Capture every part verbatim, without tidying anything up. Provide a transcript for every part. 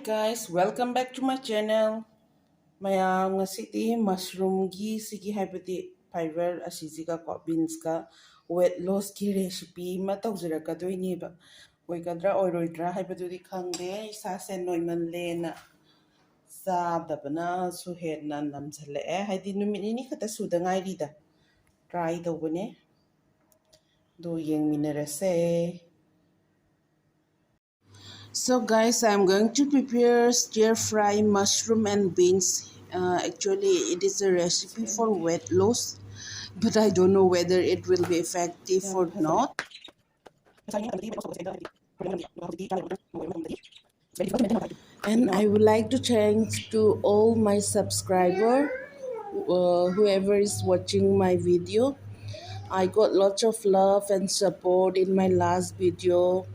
Guys, welcome back to my channel. ꯃꯌꯥꯝ, ꯉꯁꯤꯗꯤ mushroomꯒꯤ ꯁꯤꯒꯤ, ꯍꯥꯏꯕꯗꯤ fiber ꯑꯁꯤꯁꯤꯒ ꯀꯣ, beansꯀ weight lossꯀꯤ recipe ꯑꯃ ꯇꯧꯖꯔꯛꯀꯗꯣꯏꯅꯦꯕ꯫ ꯑꯣꯏꯒꯗ꯭ꯔꯥ ꯑꯣꯏꯔꯣꯏꯗ꯭ꯔꯥ ꯍꯥꯏꯕꯗꯨꯗꯤ ꯈꯪꯗꯦ꯫ ꯏꯁꯥꯁꯦ ꯅꯣꯏꯃꯜꯂꯦꯅ ꯆꯥꯗꯕꯅꯁꯨ ꯍꯦꯟꯅ ꯅꯝꯁꯤꯜꯂꯛꯑꯦ꯫ ꯍꯥꯏꯗꯤ ꯅꯨꯃꯤꯠ ꯅꯤꯅꯤ ꯈꯛꯇ ꯁꯨꯗ ꯉꯥꯏꯔꯤꯗ꯫ Try ꯇꯧꯕꯅꯦ꯫ ꯑꯗꯣ ꯌꯦꯡꯃꯤꯟꯅꯔꯁꯦ꯫ So guys, I'm going to prepare stir fry mushroom and beans. Uh, actually, it is a recipe for weight loss, but I don't know whether it will be effective or not. And I would like to thanks to all my subscriber, uh, whoever is watching my video. I got lots of love and support in my last video.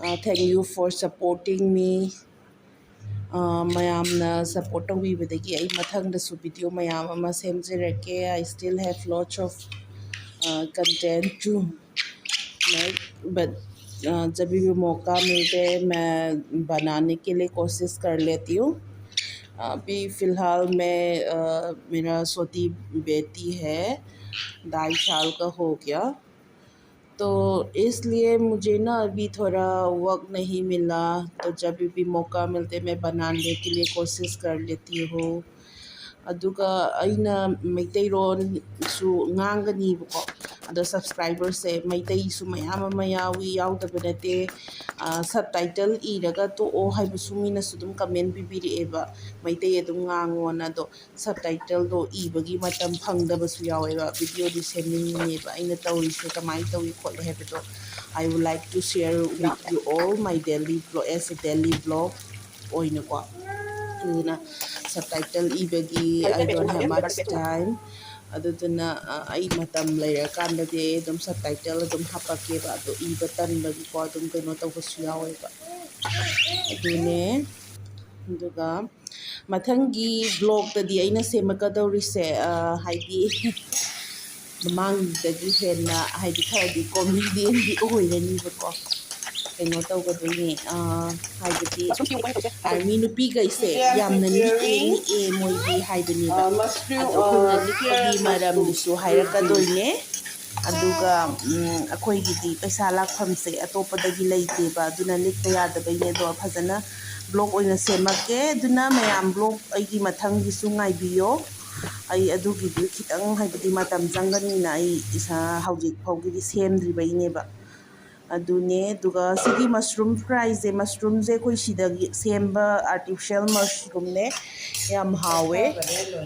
Uh, thank you for supporting me. Uh, ꯃꯌꯥꯝꯅ support ꯇꯧꯕꯤꯕꯗꯒꯤ ꯑꯩ ꯃꯊꯪꯗꯁꯨ video ꯃꯌꯥꯝ ꯑꯃ ꯁꯦꯝꯖꯔꯛꯀꯦ꯫ I still have lots of, uh, content to make, but, uh, जब भी मौका मिलते, मैं बनाने के लिए कोशिश कर लेती हूँ। अभी फ़िलहाल मैं, uh, मेरा छोटी बेटी है, ढाई साल का हो गया, तो इसलिए मुझे ना अभी थोड़ा work नहीं मिला, तो जब भी मौका मिलते मैं बनाने के लिए कोशिश कर लेती हूँ। ꯑꯗꯨꯒ ꯑꯩꯅ ꯃꯩꯇꯩꯂꯣꯟꯁꯨ ꯉꯥꯡꯒꯅꯤꯕꯀꯣ꯫ ꯑꯗꯣ subscriberꯁꯦ ꯃꯩꯇꯩꯁꯨ ꯃꯌꯥꯝ ꯑꯃ ꯌꯥꯎꯏ, ꯌꯥꯎꯗꯕ ꯅꯠꯇꯦ꯫ ꯑ, subtitle ꯏꯔꯒ ꯇꯣꯛꯑꯣ ꯍꯥꯏꯕꯁꯨ ꯃꯤꯅꯁꯨ ꯑꯗꯨꯝ comment ꯄꯤꯕꯤꯔꯛꯑꯦꯕ, ꯃꯩꯇꯩ ꯑꯗꯨꯝ ꯉꯥꯡꯉꯣꯅ꯫ ꯑꯗꯣ subtitleꯗꯣ ꯏꯕꯒꯤ ꯃꯇꯝ ꯐꯪꯗꯕꯁꯨ ꯌꯥꯎꯋꯦꯕ꯫ Videoꯗꯤ ꯁꯦꯝꯅꯤꯡꯉꯦꯕ, ꯑꯩꯅ ꯇꯧꯔꯤꯁꯦ ꯀꯃꯥꯏꯅ ꯇꯧꯏ ꯈꯣꯠꯂꯤ ꯍꯥꯏꯕꯗꯣ꯫ I would like to share with you all my daily vlog as a daily vlog ꯑꯣꯏꯅꯀꯣ꯫ ꯑꯗꯨꯅ subtitle ꯏꯕꯒꯤ I don't have much time꯫ ꯑꯗꯨꯗꯨꯅ, ꯑ, ꯑꯩ ꯃꯇꯝ ꯂꯩꯔꯀꯥꯟꯗꯗꯤ ꯑꯩ ꯑꯗꯨꯝ subtitle ꯑꯗꯨꯝ ꯍꯥꯄꯛꯀꯦꯕ꯫ ꯑꯗꯣ ꯏꯕ ꯇꯟꯕꯒꯤꯀꯣ ꯑꯗꯨꯝ ꯀꯩꯅꯣ ꯇꯧꯕꯁꯨ ꯌꯥꯎꯋꯦꯕ꯫ ꯑꯗꯨꯅꯦ꯫ ꯑꯗꯨꯒ ꯃꯊꯪꯒꯤ vlogꯇꯗꯤ ꯑꯩꯅ ꯁꯦꯝꯃꯛꯀꯗꯧꯔꯤꯁꯦ, ꯑ, ꯍꯥꯏꯗꯤ ꯃꯃꯥꯡꯗꯒꯤ ꯍꯦꯟꯅ, ꯍꯥꯏꯗꯤ ꯈꯔꯗꯤ comedianꯗꯤ ꯑꯣꯏꯔꯅꯤꯕꯀꯣ꯫ ꯀꯩꯅꯣ ꯇꯧꯒꯗꯣꯏꯅꯦ, ꯑ, ꯍꯥꯏꯕꯗꯤ ꯑꯥꯔꯃꯤ ꯅꯨꯄꯤꯈꯩꯁꯦ ꯌꯥꯝꯅ ꯅꯤꯛꯑꯦ, ꯅꯤꯛꯑꯦ ꯃꯣꯏꯗꯤ ꯍꯥꯏꯕꯅꯦꯕ꯫ ꯑꯗꯣ ꯑꯩꯈꯣꯏꯅ ꯅꯤꯛꯄꯒꯤ ꯃꯔꯝꯗꯨꯁꯨ ꯍꯥꯏꯔꯛꯀꯗꯣꯏꯅꯦ꯫ ꯑꯗꯨꯒ, ꯎꯝ, ꯑꯩꯈꯣꯏꯒꯤꯗꯤ ꯄꯩꯁꯥ ꯂꯥꯛꯐꯝꯁꯦ ꯑꯇꯣꯞꯄꯗꯒꯤ ꯂꯩꯇꯦꯕ, ꯑꯗꯨꯅ ꯅꯤꯛꯄ ꯌꯥꯗꯕꯩꯅꯦ꯫ ꯑꯗꯣ ꯐꯖꯅ ꯕ꯭ꯂꯣꯛ ꯑꯣꯏꯅ ꯁꯦꯝꯃꯛꯀꯦ꯫ ꯑꯗꯨꯅ ꯃꯌꯥꯝ ꯕ꯭ꯂꯣꯛ ꯑꯩꯒꯤ ꯃꯊꯪꯒꯤꯁꯨ ꯉꯥꯏꯕꯤꯌꯣ꯫ ꯑꯩ ꯑꯗꯨꯒꯤꯗꯨ ꯈꯤꯇꯪ, ꯍꯥꯏꯕꯗꯤ, ꯃꯇꯝ ꯆꯪꯒꯅꯤꯅ ꯑꯩ ꯏꯁꯥ ꯍꯧꯖꯤꯛ ꯐꯥꯎꯒꯤꯗꯤ ꯁꯦꯝꯗ꯭ꯔꯤꯕꯩꯅꯦꯕ꯫ ꯑꯗꯨꯅꯦ꯫ ꯑꯗꯨꯒ ꯁꯤꯒꯤ ꯃꯁꯔꯨꯝ ꯐ꯭ꯔꯥꯏꯁꯦ, ꯃꯁꯔꯨꯝꯁꯦ ꯑꯩꯈꯣꯏ ꯁꯤꯗꯒꯤ ꯁꯦꯝꯕ ꯑꯥꯔꯇꯤꯐꯤꯁꯤꯌꯦꯜ ꯃꯁꯔꯨꯝꯅꯦ, ꯌꯥꯝ ꯍꯥꯎꯋꯦ꯫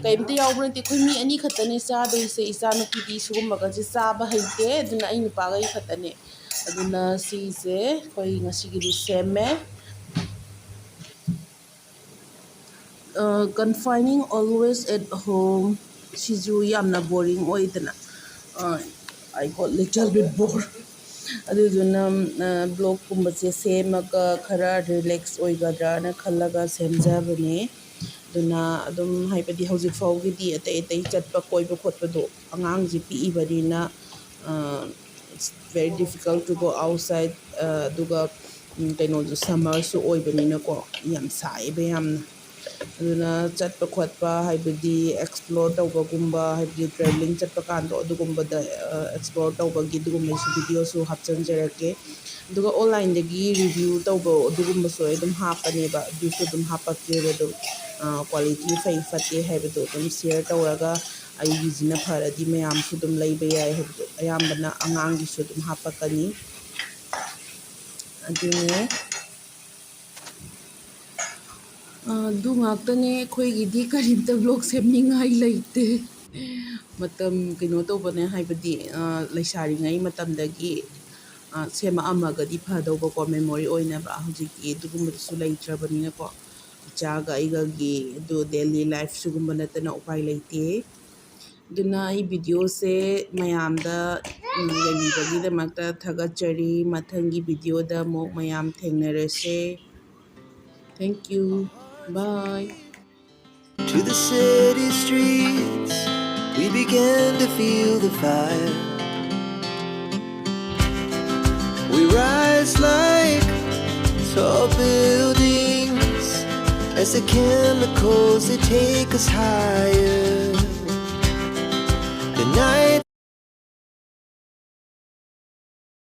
ꯀꯩꯝꯇ ꯌꯥꯎꯕ ꯅꯠꯇꯦ, ꯑꯩꯈꯣꯏ ꯃꯤ ꯑꯅꯤ ꯈꯛꯇꯅꯦ ꯆꯥꯗꯣꯏꯁꯦ꯫ ꯏꯆꯥꯅꯨꯄꯤꯗꯤ ꯁꯤꯒꯨꯝꯕꯒꯁꯦ ꯆꯥꯕ ꯍꯩꯇꯦ, ꯑꯗꯨꯅ ꯑꯩ ꯅꯨꯄꯥꯒ ꯑꯩ ꯈꯛꯇꯅꯦ꯫ ꯑꯗꯨꯅ ꯁꯤꯁꯦ ꯑꯩꯈꯣꯏ ꯉꯁꯤꯒꯤꯗꯤ ꯁꯦꯝꯃꯦ꯫ Confining always at home, ꯁꯤꯁꯨ ꯌꯥꯝꯅ ꯕꯣꯔꯤꯡ ꯑꯣꯏꯗꯅ, I got little bit bored꯫ ꯑꯗꯨꯗꯨꯅ ꯕ꯭ꯂꯣꯛꯀꯨꯝꯕꯁꯦ ꯁꯦꯝꯃꯒ ꯈꯔ ꯔꯤꯂꯦꯛꯁ ꯑꯣꯏꯒꯗ꯭ꯔꯥꯅ ꯈꯜꯂꯒ ꯁꯦꯝꯖꯕꯅꯦ꯫ ꯑꯗꯨꯅ ꯑꯗꯨꯝ, ꯍꯥꯏꯕꯗꯤ, ꯍꯧꯖꯤꯛ ꯐꯥꯎꯒꯤꯗꯤ ꯑꯇꯩ ꯑꯇꯩ ꯆꯠꯄ ꯀꯣꯏꯕ ꯈꯣꯠꯄꯗꯣ ꯑꯉꯥꯡꯁꯦ ꯄꯤꯛꯏꯕꯅꯤꯅ, it's very difficult to go outside꯫ ꯑꯗꯨꯒ ꯎꯝ, ꯀꯩꯅꯣꯁꯨ ꯁꯝꯃꯔꯁꯨ ꯑꯣꯏꯕꯅꯤꯅꯀꯣ, ꯌꯥꯝ ꯁꯥꯏꯌꯦꯕ ꯌꯥꯝꯅ꯫ ꯑꯗꯨꯅ ꯆꯠꯄ ꯈꯣꯠꯄ, ꯍꯥꯏꯕꯗꯤ ꯑꯦꯛꯁꯄ꯭ꯂꯣꯔ ꯇꯧꯕꯒꯨꯝꯕ, ꯍꯥꯏꯕꯗꯤ ꯇ꯭ꯔꯦꯕꯂꯤꯡ ꯆꯠꯄ ꯀꯥꯟꯗꯣ, ꯑꯗꯨꯒꯨꯝꯕꯗ ꯑꯦꯛꯁꯄ꯭ꯂꯣꯔ ꯇꯧꯕꯒꯤ ꯑꯗꯨꯒꯨꯝꯕꯩꯁꯨ ꯚꯤꯗꯤꯑꯣꯁꯨ ꯍꯥꯞꯆꯤꯟꯖꯔꯛꯀꯦ꯫ ꯑꯗꯨꯒ ꯑꯣꯟꯂꯥꯏꯟꯗꯒꯤ ꯔꯤꯚ꯭ꯌꯨ ꯇꯧꯕ ꯑꯗꯨꯒꯨꯝꯕꯁꯨ ꯑꯩ ꯑꯗꯨꯝ ꯍꯥꯞꯄꯅꯦꯕ, ꯑꯗꯨꯁꯨ ꯑꯗꯨꯝ ꯍꯥꯞꯄꯛꯀꯦꯕ꯫ ꯑꯗꯨꯝ ꯀ꯭ꯋꯥꯂꯤꯇꯤ ꯐꯩ ꯐꯠꯇꯦ ꯍꯥꯏꯕꯗꯣ ꯑꯗꯨꯝ ꯁꯤꯌꯔ ꯇꯧꯔꯒ, ꯑꯩꯒꯤꯁꯤꯅ ꯐꯔꯗꯤ ꯃꯌꯥꯝꯁꯨ ꯑꯗꯨꯝ ꯂꯩꯕ ꯌꯥꯏ ꯍꯥꯏꯕꯗꯣ꯫ ꯑꯌꯥꯝꯕꯅ ꯑꯉꯥꯡꯒꯤꯁꯨ ꯑꯗꯨꯝ ꯍꯥꯞꯄꯛꯀꯅꯤ꯫ ꯑꯗꯨꯅꯦ꯫ ꯑꯗꯨ ꯉꯥꯛꯇꯅꯦ, ꯑꯩꯈꯣꯏꯒꯤꯗꯤ ꯀꯔꯤꯝꯇ ꯕ꯭ꯂꯣꯛ ꯁꯦꯝꯅꯤꯡꯉꯥꯏ ꯂꯩꯇꯦ꯫ ꯃꯇꯝ ꯀꯩꯅꯣ ꯇꯧꯕꯅꯦ, ꯍꯥꯏꯕꯗꯤ ꯂꯩꯁꯥꯔꯤꯉꯩ ꯃꯇꯝꯗꯒꯤ ꯁꯦꯝꯃꯛꯑꯝꯃꯒꯗꯤ ꯐꯗꯧꯕꯀꯣ, ꯃꯦꯃꯣꯔꯤ ꯑꯣꯏꯅꯕ꯫ ꯍꯧꯖꯤꯛꯇꯤ ꯑꯗꯨꯒꯨꯝꯕꯗꯨꯁꯨ ꯂꯩꯇ꯭ꯔꯕꯅꯤꯅꯀꯣ, ꯏꯆꯥꯒ ꯑꯩꯒꯒꯤ ꯑꯗꯨ ꯗꯦꯂꯤ ꯂꯥꯏꯐꯁꯤꯒꯨꯝꯕ ꯅꯠꯇꯅ ꯎꯄꯥꯏ ꯂꯩꯇꯦ꯫ ꯑꯗꯨꯅ ꯑꯩ ꯚꯤꯗꯤꯑꯣꯁꯦ ꯃꯌꯥꯝꯗ, ꯎꯝ, ꯌꯦꯡꯕꯤꯕꯒꯤꯗꯃꯛꯇ ꯊꯥꯒꯠꯆꯔꯤ꯫ ꯃꯊꯪꯒꯤ ꯚꯤꯗꯤꯑꯣꯗ ꯑꯃꯨꯛ ꯃꯌꯥꯝ ꯊꯦꯡꯅꯔꯁꯦ꯫ Thank you. Bye. To the city streets, we began to feel the fire. We rise like The chemicals, they take us higher. The night